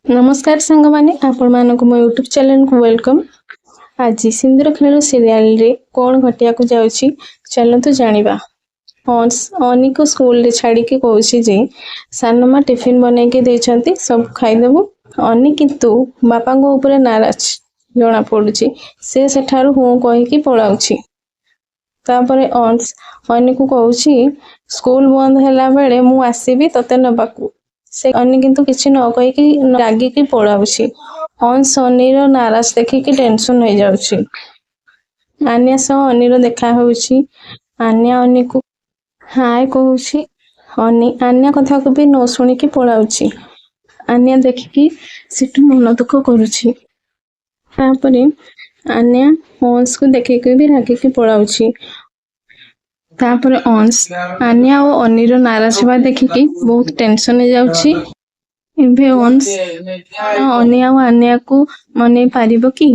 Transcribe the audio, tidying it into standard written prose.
ନମସ୍କାର ସାଙ୍ଗମାନେ, ଆପଣମାନଙ୍କୁ ମୋ ୟୁଟ୍ୟୁବ୍ ଚ୍ୟାନେଲକୁ welcome. ଆଜି ସିନ୍ଦୁର ଖେଳ ସିରିଆଲରେ କ'ଣ ଘଟିବାକୁ ଯାଉଛି, ଚାଲନ୍ତୁ ଜାଣିବା। ଅଂଶ ଅନିକୁ ସ୍କୁଲରେ ଛାଡ଼ିକି କହୁଛି ଯେ ସାନମା ଟିଫିନ୍ ବନେଇକି ଦେଇଛନ୍ତି, ସବୁ ଖାଇଦେବୁ। ଅନି କିନ୍ତୁ ବାପାଙ୍କ ଉପରେ ନାରାଜ ଜଣାପଡ଼ୁଛି। ସେ ସେଠାରୁ ହୁଁ କହିକି ପଳାଉଛି। ତାପରେ ଅଂଶ ଅନିକୁ କହୁଛି, ସ୍କୁଲ ବନ୍ଦ ହେଲା ବେଳେ ମୁଁ ଆସିବି ତତେ ନେବାକୁ। ସେ ଅନି କିନ୍ତୁ କିଛି ନ କହିକି ରାଗିକି ପଳାଉଛି। ଅଂଶ ଅନିର ନାରାଜ ଦେଖିକି ଟେନସନ ହେଇଯାଉଛି। ଆନ୍ୟା ସହ ଅନିର ଦେଖା ହେଉଛି। ଆନ୍ୟା ଅନିକୁ ହାଏ କହୁଛି। ଅନି ଆନ୍ୟା କଥାକୁ ବି ନ ଶୁଣିକି ପଳାଉଛି। ଆନ୍ୟା ଦେଖିକି ସେଠୁ ମନ ଦୁଃଖ କରୁଛି। ତାପରେ ଆନ୍ୟା ଅଂଶକୁ ଦେଖିକି ବି ରାଗିକି ପଳାଉଛି। ତାପରେ ଅଂଶ ଆନ୍ୟା ଓ ଅନିର ନାରାଜ ହେବା ଦେଖିକି ବହୁତ ଟେନସନ ହେଇଯାଉଛି। ଏବେ ଅଂଶ ଅନି ଆଉ ଆନ୍ୟାକୁ ମନେଇ ପାରିବ କି?